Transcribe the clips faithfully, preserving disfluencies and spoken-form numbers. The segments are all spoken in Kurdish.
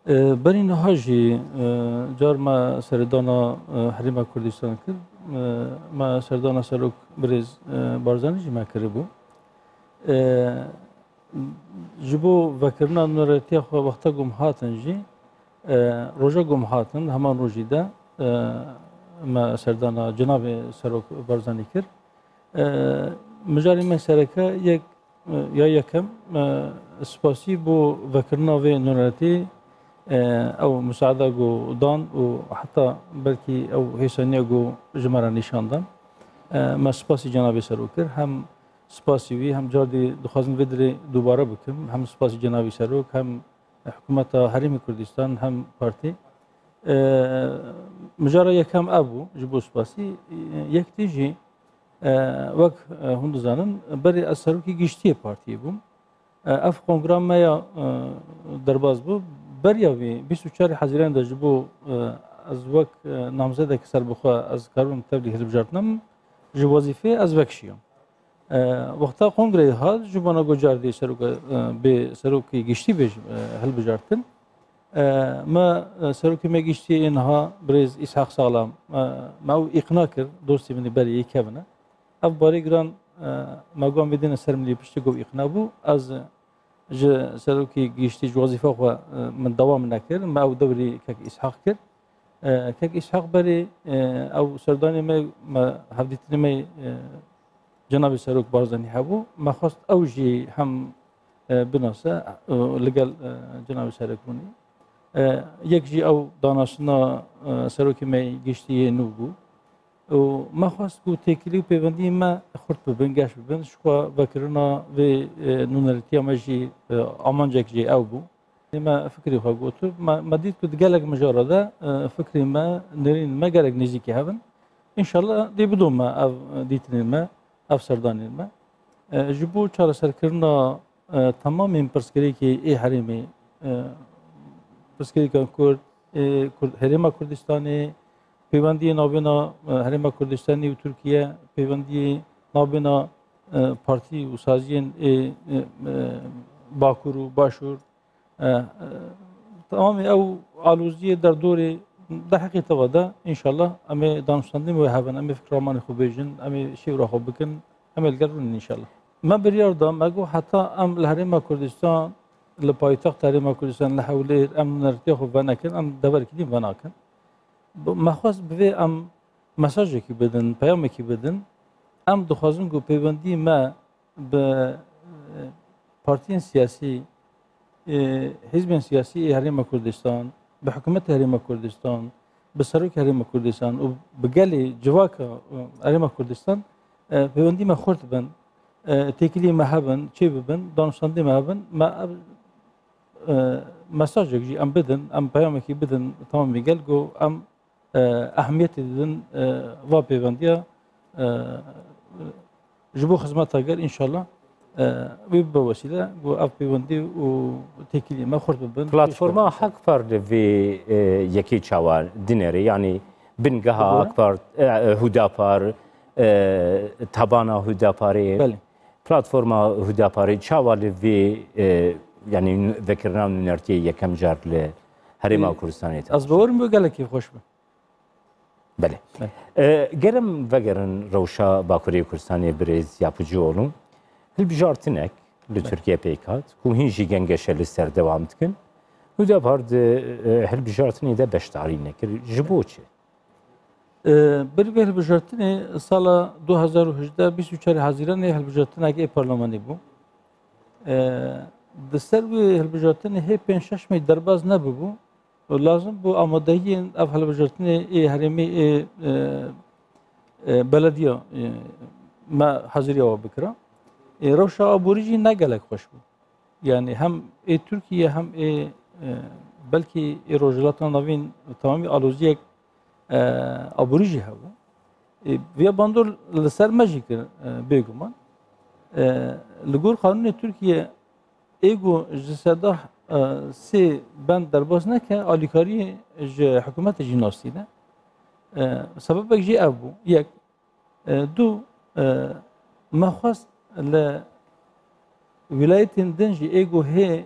E, berî niha jî, e, car me seredana, e, Herêma Kurdistanê kir. E, me seredana Serok Birêz, e, Barzanî jî me kiribû. E, ji bo vekirina nûneratiya xwe wexta ku em hatin jî, e, roja ku em hatin, heman rojî de, e, me serdana cenabê Serok Barzanî kir. E, mijarê me sereke yek, e, ya yekem, e, spasî bo vekirina vê nûneratî, e, ew musaada ku dan û heta belkî ew hêsaniya ku ji me re nîşan dan. E, me spasî cenabê Serok kir. Hem spasî wî, hem cardî dixwazim vê dirê dubare bikim. Hem spasî cenabê Serok, hem hikûmeta Herêmê Kurdistan, hem partî. E, mijara yekem ev bû ji bo spasî. E, yek tê jî, e, wek, e, hûn dizanin, berê ez serokê giştî yê partiyê bûm. E, ev kongra me ya, e, derbas bû. Beriya vî bîst û çarê Hezîranê de ji bo, e, ez wek, e, namzedek serbixwe ez karibim tevlî hilbijartina min, ji wezîfeyê ez vekişiyam. E, wexta kongreyê hat, ji bona ku cardî serok, e, bê serokê giştî bê, e, hilbijartin. E, me, e, serokê me giştî ê niha birêz Îshaq Saxlam, e, me ew îqna kir, dostê min ê berê yê kevin e. Ev barê giran, e, me got em vê dêne ser milî piştî ku ew îqna bû. Ez ji serokê giştî ji wezîfa xwe, e, min dewam nekir. Me ew dewrî kek Îshaq kir. E, kek Îshaq berê, e, ew serdanê me, me hevdîtinê me, e, cenabê Serok Barzanî hebû. Me xwest ew jî hem, e, binase, e, li gel, e, cenabê Serok bûnî. E, yek jî ew danasina, e, serokê me giştî yê nû bû. Û me xwest ku têkilî û pêwendiyên me xurt bibin, geş bibin. Ji xwe vekirina vê, e, nûneratiya me jî, e, amancek jê ew bû. Me fikrê xwe got. Me, me dît ku di gelek mijara de, e, fikrên me, nêrînên me gelek nêzîkî hev in. Înşallah dê bido me ev dîtinên me, ev serdanên me. E, ji bo çareserkirina, e, temamên pirsgirêkê ê herêmê, e, pirsgirêka Kurd, ê Kurd, Herêma Kurdistanê, peywendiyê navbêna, e, Herêma Kurdistanê û Tirkiye, peywendiyê navbêna, e, partî û saziyên ê, e, e, Bakur û Başûr, e, e, temamê ew aloziyê derdorê di heqê teva de, înşallah, em ê danûstandinê wê hebin, em ê fikra ramanê xwe bêjin, em ê şêwra xwe bikin, em ê li gel rûnin înşallah. Me biryar da, me got heta em li Herêma Kurdistan, li paytexta Herêma Kurdistan, li Hewlêr, em nûneratiya xwe venekin, em deverekî din venakin. Bi-, me xwest bi vê em mesajekî bidin, peyamekî bidin. Em dixwazin ku peywendî me bi, e, partiyên siyasî, e, hizbên siyasî ê Herêma Kurdistan, bi hikûmetê Herêma Kurdistan, bi serokê Herêma Kurdistan û bi gelê civaka, e, Herêma Kurdistan, e, peywendî me xurt bin, e, têkiliyê me hebin, çêbibin, danûstandinê me hebin. Me ev, e, mesajek jî em bidin, em peyamekî bidin temamê gel ku em e, ehmiyetê didin, e, va pêvendiya, e, ji bo xizmeta gel, înşallah, e, wê bibe wesîle ku ev pêwendî û têkiliyê me xurt bibin. Platforma Hak Par li vê, e, yekê çawa dinêre? Yanî bingeha Hak Par, e, e, Hudapar, e, tabana Hudaparê, Belê. Platforma Hudaparê çawa li vê, e, yanî vekirina nûnertiyê yekem car li Herêma Kurdistanê? Ez bawerim wê gelekî xweş be. Belê. Belê. E, ger em vegerin rewşa Bakurê Kurdistanê birêz Yapıcıoğlu, hilbijartinek li Belê. Tirkiye pêk hat, ku hîn jî gengeşe li ser dewam dikin. Hudapar di, e, hilbijartinê de beşdarî nekir. Ji bo çi? E, berî vê hilbijartinê sala du hezar û hejdeh, bîst û çarê Hezîranê hilbijartinek ê parlemanê bû. E, di ser wê hilbijartinê hê pênc şeş meh derbas nebibû. Lazim bû amadehiyên ev hilbijartinê ê herêmê ê, e, e, belediya, e, me haziriya we bikira. E, rewşa aborî jî ne gelek xweş bû. Yani hem ê Tirkiye hem ê, e, belkî ê Rojhilata Navîn temamî aloziyek, e, aborî jî hebû. E, viya bandor li ser me jî kir, e, bêguman. E, li gor qanûnê Tirkiye ê ku ji seda, e, sê bend derbas neke, alîkariyê ji hikûmetê jî nastîne. E, sebebek jî ev bû. Yek, e, du, e, me xwest li wîlayetên din jî ê ku hê,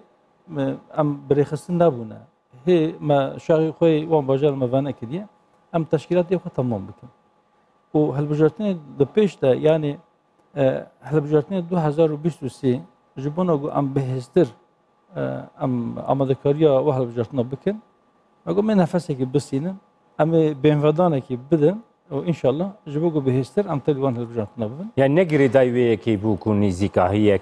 e, em birêxistin nebûne, hê me şaxê xwe yê wan bajar me venekiriye, em teşkîlatê xwe temam bikin. Û hilbijartinê di pêş de, yanî, e, hilbijartinê du hezar û bîst û sê ji bona ku em bihêztir, e, em amadekariya we hilbijartina bikin, me got, me nefesekê bisînin, em ê bêhnvedanekê bidin û înşallah ji bo ku bihêztir em tevlî wan hilbijartina bibin. Yani ne girêdayî wê yekê bû ku nêzîkahiyek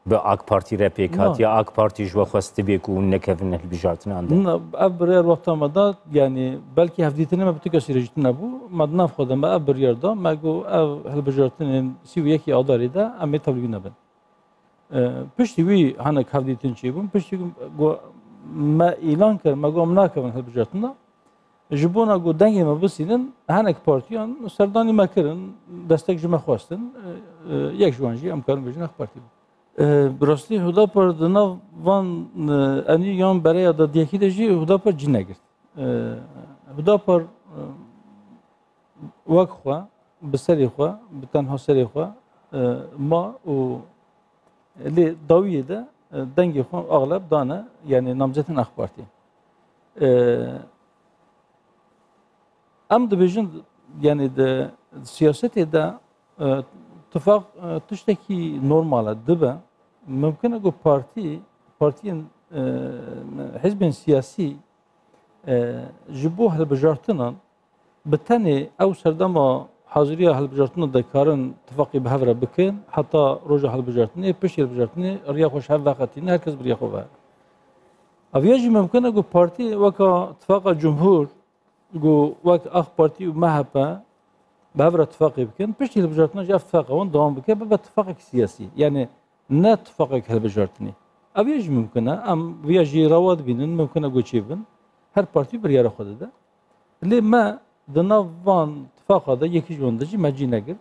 bi AK Partî re pêk Na. hatiye, AK Partî ji we xwestibe ku hûn nekevin hilbijartinan de? Na, ev biryar wexta me da, yani belkî hevdîtinê me bi tu kesî re jî tune bû. Me di nav xwe de me ev biryar da, me got ev hilbijartinên sî û yekê Adarê de em ê tevlî wî nebin. E, piştî wî hinek hevdîtin çêbûn, piştî ku me îlan kir, me got em nakevin hilbijartina. Ji bona ku dengê me bisînin, hinek partiyan serdanî me kirin, destek ji me xwestin. E, e, yek ji wan jî em karin bêjin AK Partî bû. E, bi rastî Hudapar di nav van, e, enî yan bereya dadiyekî de jî Hudapar cî negirt. E, Hudapar, e, wek xwe, bi serê xwe, bi tenha serê xwe, e, ma û lê dawiyê de, e, dengê xwe axleb dane, yani namzetên AK Partî. E, em dibêjin, yani di siyasetê de, e, tifaq, e, tiştekî normal e, dibe. Mimkin e ku partî, partiyên, e, hizbên siyasî, e, ji bo hilbijartinan bi tenê ew serdema haziriya hilbijartina dikarin tifaqê bi hev re bikin, heta roja hilbijartinê, piştî hilbijartinê riya xwe ji hev veqetînin, her kes bi riya xwe ve. Ev ya jî mimkin e ku partî weka tifaqa cumhur, ku wek AK Partî û M H P bi hev re tifaqê bikin, piştî hilbijartina jî ev tifaqa wan dewam bike, bibe tifaqek siyasî. Yani ne tifaqek hilbijartinê. Ev yê jî mimkin e. Em viya jî rewa dibînin, mimkin e ku çêbin. Her partî biryara xwe dide. Lê me di nav van tifaqa de yekî ji wan de jî me cî negirt.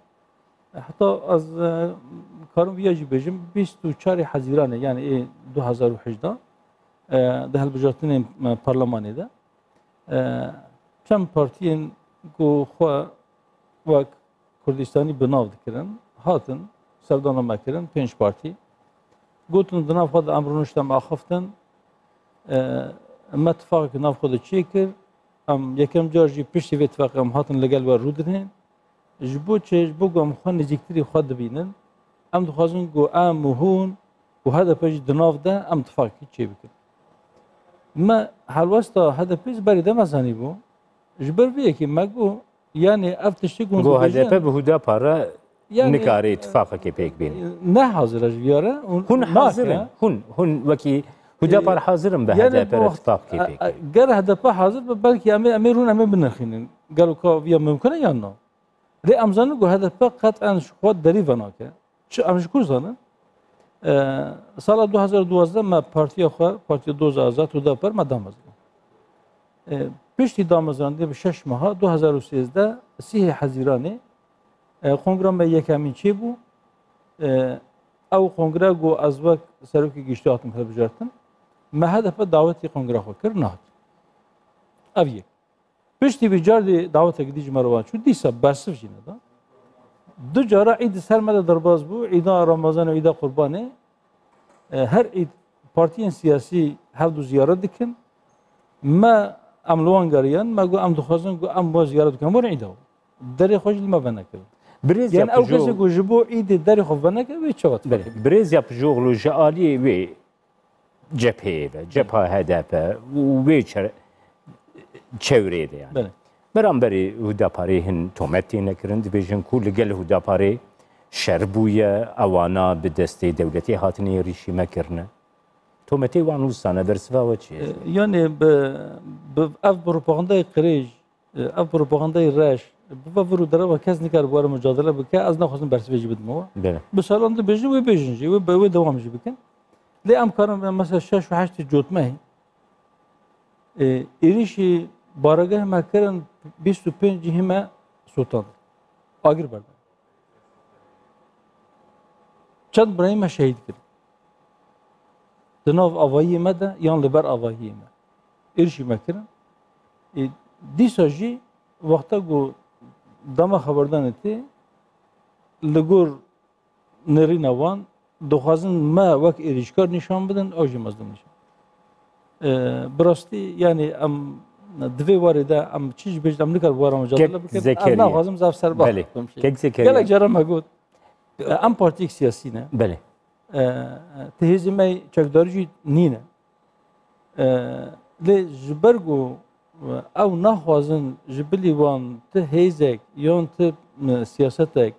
Heta ez, e, karim viya jî bêjim, bîst û çarê Hezîranê, yani ê du hezar û hejdeh, e, di hilbijartinên, e, parlemanê de, e, çend partiyên ku xwe wek Kurdistanî bi nav dikirin, hatin, serdana me kirin, pênc partî. Gotin, di nav xwe de em rûnişt em axiftin, e, me tifaqek nav xwe de çêkir, em yekem car jî piştî vê tifaqê em hatin li gel we rûdinên. Ji bo çi? Ji bo ku em xwe nêzîktirî xwe dibînin. Em dixwazin ku em û hûn û H D P jî di nav de em tifaqekî çêbikin. Me helwesta H D P ji berî de me zanîbû. Ji ber vê yekê me got, yani ev tiştê ku hûn Got dibêjin, H D P bi Hudapar re yani, nikare tifaqekê pêk bîne. Ne hazir e ji viya re û Hûn nake. hazir in. Hûn, hûn wekî Hudapar Ee, hazir in bi yani H D P re bu wext, tifaqekê a, a, pêk bîne. Ger H D P hazir be, belkî em ê, em ê rûn em ê binirxînin. Gelo ka viya mimkun e yan na? Lê em zanin ku H D P qet'en ji xwe derî venake. Çi em ji ku zanin? E, sala du hezar û duwazdeh me partiya xwe, Partiya Doza Azad, Hudapar, me damezrand. E, piştî damezrandê bi şeş meha, du hezar û sêzdeh, sîhê Hezîranê, e, kongra me yekemîn çêbû. E, ew kongre ku ez wek serokê giştî hatim hilbijartin, me H D P dawetî kongra xwe kir, nehat. Ev yek. Piştî vî cardî dawetek dî ji me re wan çû, dîsa bersiv jî neda. Du cara îd ser me de derbas bû, îda Remezan û îda Qurbanê. E, her îd partiyên siyasî hevdu ziyaret dikin. Me, em li wan geriyan, me got, em dixwazin ku em wan ziyaret bikin. Em werin îda. Derê xwe jî li me venekirin. Birêz Yani ew Yapıcıoğlu kesê ku ji bo îdê derê xwe veneke, wê çawa Belê. tifaqê bike? Birêz Yapıcıoğlu ji aliyê wê cepheyê ve, cepha H D P û wê çe-, çewrê de yani. Belê. Beramberî Hudaparê hin tomet têne kirin, dibêjin ku li gel Hudaparê şer bûye, ewana bi destê dewletê hatine êrîşî me kirine. Tometê wan wisa ne, bersiva we çi ye? E, yani bi, bi ev propagandayê qirêj, e, ev propagandayê reş, bi ve vir û dereva kes nikare bi we re mucadele bike, ez naxwazim bersivê jî bidim we. Belê. Bi salan dibêjin, wê bêjin jî, wê, wê dewam jî bikin. Lê em karin mesela şeş û heştê cotmehê, e, êrîşî baregehê me kirin, bîst û pênc cihê me sotand. Agir berdan. Çend birayê me şehîd kirin. Di nav avahiyê me de yan li ber avahiyê me. Êrişî me kirin. Ê, dîsa jî wexta ku dema xeberdanê tê, li gor nêrîna wan dixwazin me wek êrîşkar nîşan bidin, ew jî mezlûm nîşan. E, bi rastî, yanî em di vê warê de em çi jî bêjin, em nikaribin wara Kek mucadele bikin. Ez Zekeriya. Naxwazim zaf serbaxt Belê. Bim şey. Kek Zekeriya. Gelek caran me got, e, em partiyek siyasî ne. Belê. E, ti hêzê me çekdarî jî nîne. E, lê ji ber ku, e, ew naxwazin ji bilî wan ti hêzek yan ti, e, siyasetek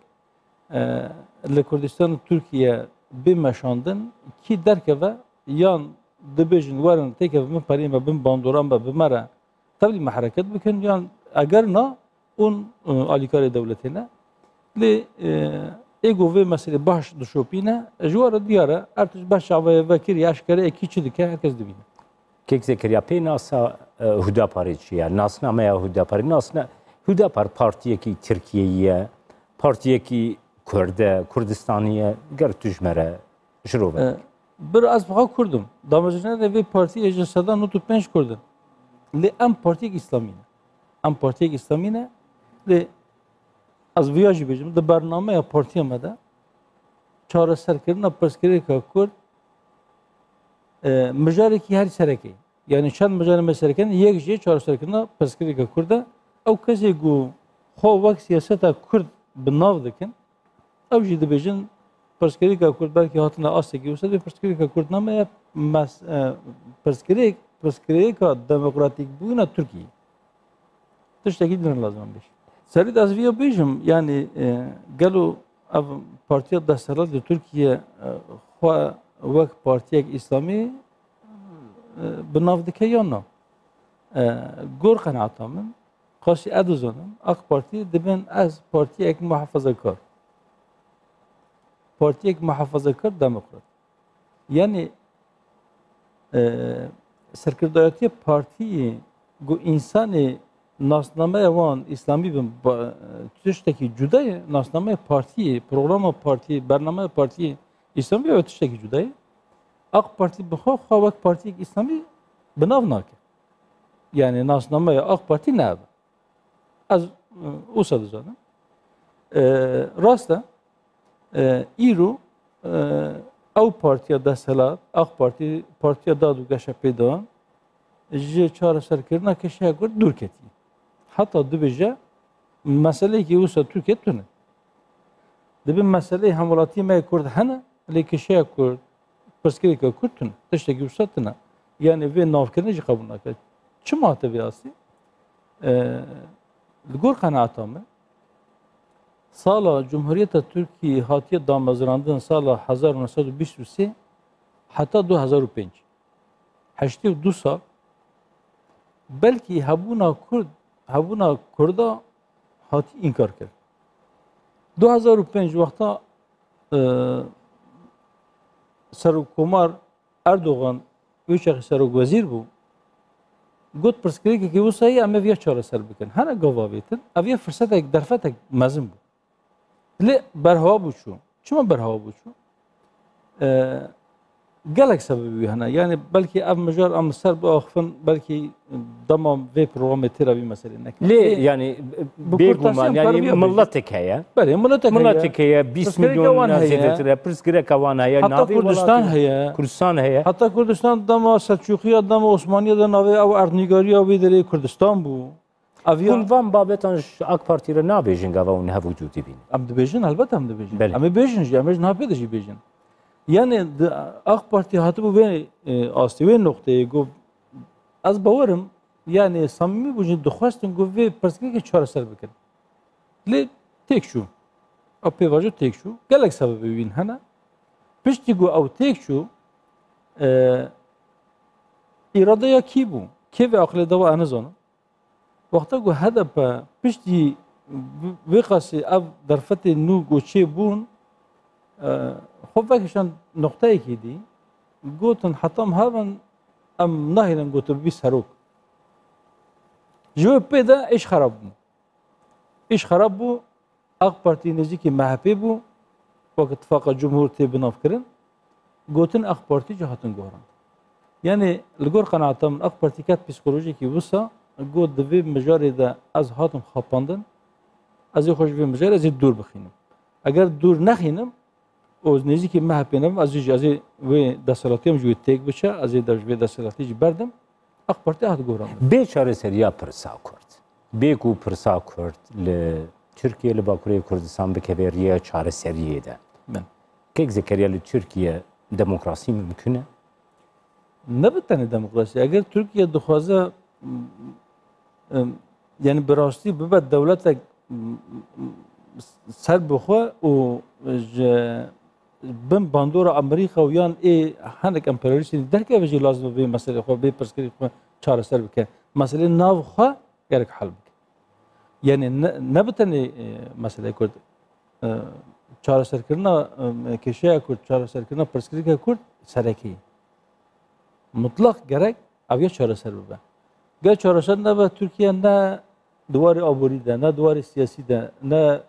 e, li Kurdistan û Tirkiye bê meşandin, kî derkeve yan dibêjin werin têkeve min perê me bin bandora me bi me re tevlî me hereket bikin yan eger na hûn, e, alîkarê dewletê ne. Lê, e, ê ku vê meselê baş dişopîne, ji we re diyar e, her tişt baş çavayê vekirî eşkere ê kî çi dike, her kes dibîne. Kek Zekeriya, pê nasa, e, Hudaparê çi ye? Nasnameya Hudaparê. Nasna-, Hudapar partiyekî Tirkiyeyî ye, partiyekî Kurd e, Kurdistanî ye. Ger tu ji me re şirove E, bikî. Bir ez bi xwe Kurd im. Damezrênerê vê partiyê ji seda nod û pênc Kurd in. Lê em partiyek Îslamî ne. Em partiyek Îslamî ne. Lê ez viya jî bêjim, di bernameya partiya me de çareserkirina pirsgirêka Kurd, e, mijarekî herî sereke ye. Yanî çend mijarê me sereke ne, yek jê çareserkirina pirsgirêka Kurd e. Ew kesê ku xwe wek siyaseta Kurd bi nav dikin, ew jî dibêjin pirsgirêka Kurd belkî hatine astekî wisa, lê pirsgirêka Kurd name ye, mes-, e, pirsgirêk, pirsgirêka demokratîkbûyîna Tirkiyê. Tiştekî din lazim e bêjim. Serî de ez viya bêjim, yanî, e, gelo ev partiya desthilat li Tirkiye, e, xwe wek partiyek Îslamî, e, bi nav dike yan na? E, gor qenaeta min, qasî ez dizanim, AK Partî dibin ez partiyek muhafazakar. Partiyek muhafazakar demokrat. Yanî, e, serkirdayetiyê partiyê ku însanê nasnameya wan îslamî bin, ba-, tiştekî cuda ye, nasnameya partiyê, programa partiyê, bernameya partiyê îslamî ye, tiştekî cuda ye. AK Partî bi xwe, xwe wek partiyek îslamî bi nav nake. Yanî nasnameya AK Partî ne ev e. Ez, e, wisa dizanim. E, rast e, e, îro, e, ew partiya desthilat, AK Partî, Partiya Dad û Geşepêdan ji çareserkirina kêşeya Kurd dûr ketiye. Heta dibêje meseleyekî wisa Tirkiye tune. Dibê meseleyê hemwelatiyê me yê Kurd hene, lê kêşeya Kurd, pirsgirêka Kurd tune. Tiştekî wisa tune. Yanî vê navkirinê jî qebûl nake. Çima hate vê astê? E, li gor qenaeta min, sala Cumhuriyeta Tirkiyê hatiye damezrandin, sala hezar û neh sed û bîst û sê heta du hezar û pênc. Heştê û du sal, belkî hebûna Kurd, hebûna Kurda hatî înkar kir. Du hezar û pênc wexta, e, Serokkomar Erdogan wê çaxê serokwezîr bû, got, pirsgirêkekî wisa ye, em ê viya çareser bikin. Hene gava vêtin, ev yê firsetek, derfetek mezin bû. Lê berhewa bû çû. Çima berhewa bû çû? E, gelek sebebî wî hene. Yanî belkî ev mijar em li ser biaxifin, belkî dema vê programê têra vî meselê nekin. Lê, Lê yanî bi bêguman, kurtasî em yanî kar vîya bêjin. Miletek heye. Belê, miletek heye. Miletek heye, bîst Pirsgirêka milyon wan heye. Zêdetir e. Pirsgirêka wan heye. Heta Navê Kurdistan welatê heye. Kurdistan heye. Heta Kurdistan dema Selçûqiya, dema Osmaniya de navê ew erdnîgariya wê derê Kurdistan bû. Aviya Hûn van babetan ji AK Partî re nabêjin, gava hûn hevû cû dibînin? Em dibêjin, helbet em dibêjin. Belê. Em ê bêjin jî, em ê ji niha pê de jî bêjin. Yanî di, AK Partî hatibû vê, e, astê, wê noqteyê ku ez bawerim, yanî samîmî bû jî dixwestin ku vê pirsgirêkê çareser bikin. Lê têk çû. Ew pêvajo têk çû. Gelek sebebê wîn hene. Piştî ku ew têk çû, e, îradeya kî bû? Kê vê aqilê da we, ez nizanim. Wexta ku H D P piştî vê qasî ev derfetê nû ku çêbûn, e, xwe vekişand noqteyekî dî, gotin, heta em herin, em nahêlin ku tu bibî serok. Ji wê pê de îş xerab bû. Îş xerab bû, AK Partî nêzîkî M H P bû, wek Îtifaqa Cumhur tê binavkirin, gotin AK Partî jî hatin guherand. Yanî li gor qenaeta min AK Partî ket psîkolojiyekî wisa, got, di vê mijarê de ez hatim xapandin, ez ê xwe ji vê mijarê ez ê dûr bixînim. Eger dûr nexînim, û nêzîkî MHP'ê nebim, ez jî, ez ê wê desthilatiyê min ji wê têk biçe, ez ê de ji vê desthilatî jî berdim. AK Partî hat goran. Bê çareseriya pirsa Kurd. Bê ku pirsa Kurd li Tirkiye, li Bakurê Kurdistan bikeve riya çareseriyê de. Bin. Kek Zekeriya, li Tirkiye demokrasî mimkun e? Ne bi tenê demokrasî. Eger Tirkiye dixwaze, m, m, yani bi rastî bibe dewletek, m, m, ser bi xwe û ji bin bandora Amerîka û yan ê hinek emperyalîstên derkeve jî lazim e vê meselê xwe, vê pirsgirêk xwe çareser bike. Meselê nav xwe gerek hel bike. Yani ne, ne bi tenê, e, meselê Kurd, e, çareserkirina, e, kêşeya Kurd, çareserkirina pirsgirêka Kurd sereke ye. Mutlaq gerek ev ya çareser bibe. Ger çareser nebe, Tirkiye ne di warê aborî de, ne di warê siyasî de, ne,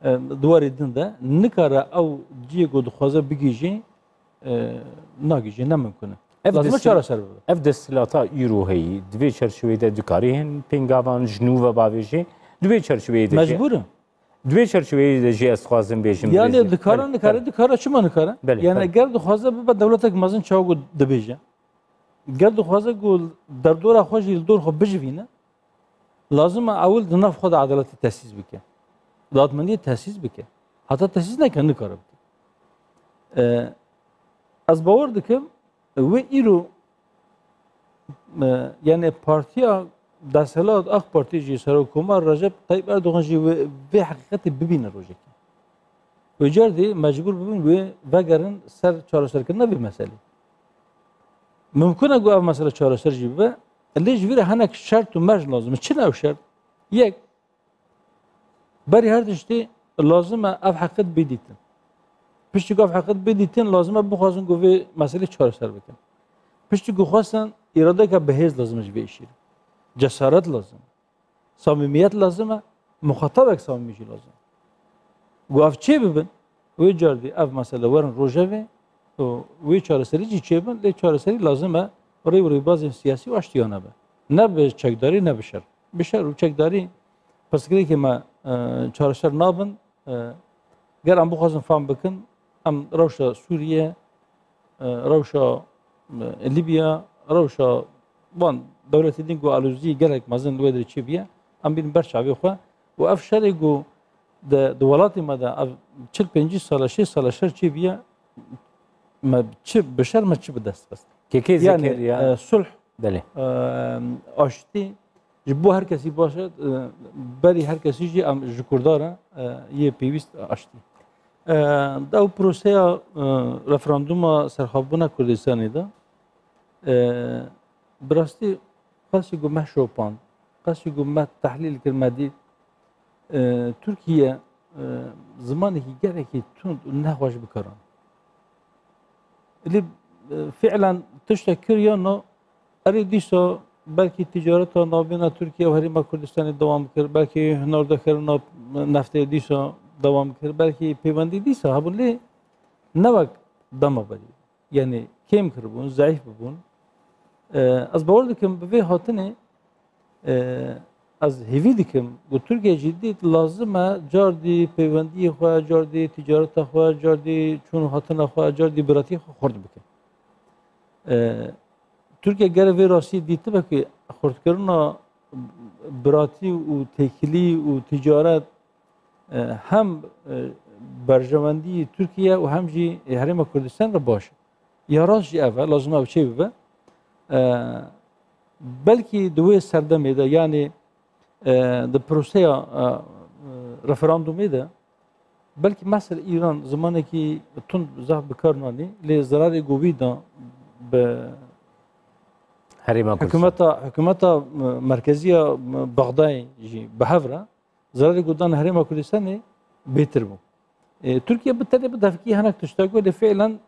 e, di warê din de nikare ew cihê ku dixwaze bigihîje, e, nagihîje, ne mimkun e. Ev Lazim e desthilat-, çareser bibe. Ev desthilata îro heyî, di vê çerçeveyê de dikarî hin pêngavan ji nû ve bavêjê, di vê çerçeveyê de jî Mecbûr e. Di vê çerçeveyê de jî ez dixwazim bêjim, Yani rêzî. Dikare, Belê, nikare, belê. Dikare, çima nikare? Belê, Yani belê. Ger dixwaze bibe dewletek mezin çawa ku dibêje. Ger dixwaze ku derdora xwe jî li dor xwe bijivîne, lazim e ewil di nav xwe de edaletê tesîs bike. Dadmendiyê tesîs bike. Heta tesîs neke, nikare bike. E, ez bawer dikim, wê îro, e, yani partiya desthilat, AK Partî jî, Serokkomar Recep Tayyip Erdogan jî wê, vê heqîqetê bibîne rojekê. Wê car dê mecbûr bibin wê vegerin ser çareserkirina vê meselê. Mimkun e ku ev mesele çareser jî bibe, lê ji vî re hinek şert û merc lazim e. Çi ne ew şert? Yek, berî her tiştî lazim e ev heqîqet bê dîtin. Piştî ku ev heqîqet bê dîtin, lazim e bixwazin ku vê meselê çareser bikin. Piştî ku xwestin, îradeyeke bihêz lazim e ji vê îşî re. Cesaret lazim e. Samîmiyet lazim e, muxatabek samîmî jî lazim e. Ku ev çê bibin, wê car dî ev mesele werin rojevê û wê çareserî jî çêbin, lê çareserî lazim e rê û rêbazên siyasî û aştiyane be. Ne bi çekdarî, ne bi şer. Bi şer û çekdarî pirsgirêkê me, e, çareser nabin. E, ger em bixwazin fam bikin, em rewşa Sûriye, e, rewşa, e, Libya, rewşa van dewletê din ku aloziyê gelek mezin li wê derê çêbûye, em bînin ber çavê xwe. Û ev şerê ku di, di welatê me de ev çil pêncî sal e, şêst sal e şer çêbûye, me çi bi şer, me çi bi dest xist. Kekê Yani, Zekeriya. e, sulh, Belê. e, aştî ji bo her kesî baş e, e, berî her kesî jî em ji Kurda re, e, yê pêwîst aştî. E, di ew proseya, e, referanduma serxwebûna Kurdistanê de, e, bi rastî qasî ku me şopand, qasî ku me tehlîl kir, me dît, e, Tirkiye, e, zimanekî gelekî tund û nexweş bi kar anî. Lê, e, fiilen tiştek kir ya na, erê dîsa belkî ticareta navbêna Tirkiye û Herêma Kurdistanê dewam kir, belkî hunardekirina neftê dîsa dewam kir, belkî pêwendî dîsa hebûn, lê ne wek dema berî. Yani kêm kiribûn, zeîf bibûn. E, ez bawer dikim bi vê hatinê, e, ez hêvî dikim ku Tirkiye jî dît lazim e cardî peywendiyê xwe, cardî ticareta xwe, cardî çûn û hatina xwe, cardî biratiyê xwe xurt bike. E, Tirkiye gere vê rastiyê dîtibe ku xurtkirina biratî û têkilî û ticaret, e, hem, e, berjewendî Tirkiye û hem jî Herêma Kurdistan re baş e. Ya rast jî ev e, lazim e ev çê bibe. E, belkî di wê serdemê de, yanî, e, di proseya, e, e, referandumê de, belkî mesela Îran zimanekî tund zaf bi kar nanî, lê zerarê ku wî da bi Herêma Kurdistan. Hikûmeta, hikûmeta, e, merkezî ya, e, Bexdayê jî bi hev re, zerarê ku dan Herêma Kurdistanê bêtir bû. E, Tirkiye bi tenê bi devkî hinek tiştek got, lê fiilen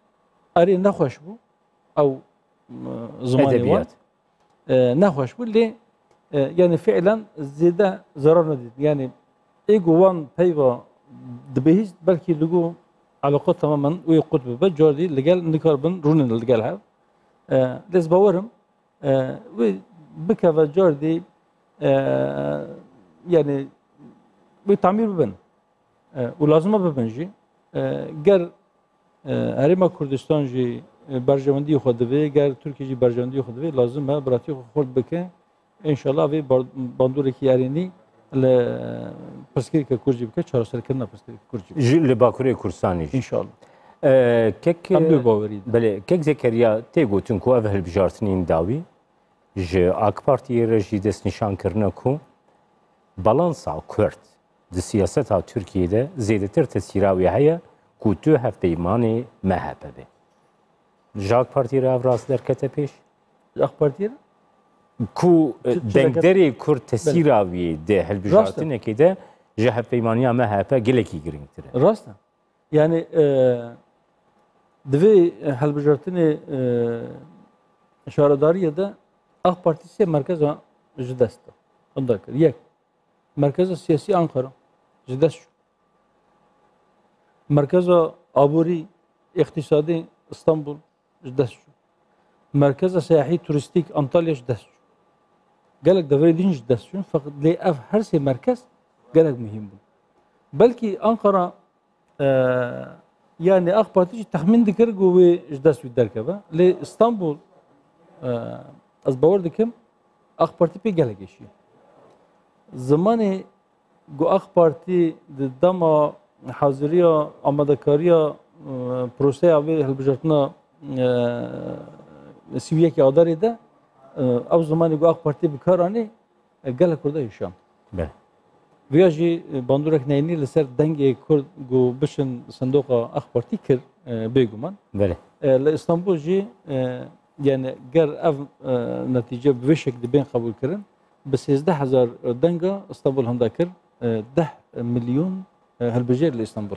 erê nexweş bû ew, e, zimanê wan. Edebiyat. E, nexweş bû, lê, e, yani fiilen zêde zerar nedît. Yani ê ku wan peyva dibihîst, belkî li ku eleqa tamamen wê qut bibe, cardî li gel nikaribin rûnin li gel hev. E, lê ez bawerim, e, wê bikeve cardî, e, yani wê tamîr bibin. E, û lazim e bibin jî. E, ger E, Herêma Kurdistan jî, e, berjewendiyê xwe divê, ger Tirkiye jî berjewendiyê xwe divê, lazim e biratî xwe xurt bike. Înşallah vê bar-, bandoreke erênî li pirsgirêka Kurd jî bike, çareserkirina pirsgirêka Kurd jî bike. Ji, li Bakurê Kurdistanê jî. Înşallah. E, kek, Em bi bawerî de. Belê, kek Zekeriya tê gotin ku ev hilbijartinên dawî ji AK Partiyê re jî destnîşan kirine ku balansa Kurd di siyaseta Tirkiyê de zêdetir tesîra wê heye ku tu hevpeymanê M H P be. Ji AK Partiyê re ev rast derkete pêş? Ji AK Partiyê re? Ku, e, Çi, çi dengderê Kurd tesîra wê di hilbijartinekê de ji hevpeymaniya M H P gelekî girîngtir e. Rast e. Yani, e, di vê hilbijartinê, e, şaredariyê de AK Partî sê merkeza ji dest da. Hunda kir. Yek, merkeza siyasî Ankara ji dest çû. Merkeza aborî, îqtîsadî Îstanbul ji dest çû. Merkeza seyahî turîstîk Antalya ji dest çû. Gelek deverê din ji dest çûn, feqet lê ev her sê merkez gelek muhîm bûn. Belkî Ankara, e, yani AK Partî jî texmîn dikir ku wê ji dest wî derkeve. Lê Îstanbul, e, ez bawer dikim, AK Partî pê gelek êşiye. Zimanê ku AK Partî di dema haziriya, amadekariya, e, proseya vê hilbijartina, e, sî û yekê Adarê de, e, ew zimanê ku AK Partî bi kar anî, e, gelek Kurda hişand. Be. Viya jî, e, bandorek neyînî li ser dengê Kurd ku biçin sindoqa AK Partî kir, e, bêguman. Belê. E, li Îstanbul jî, e, yani ger ev, e, netîce bi vê şeklî bên qebûl kirin, bi sêzdeh hezar denga Îstanbul henda kir, e, deh milyon, e, hilbijêr li Îstanbul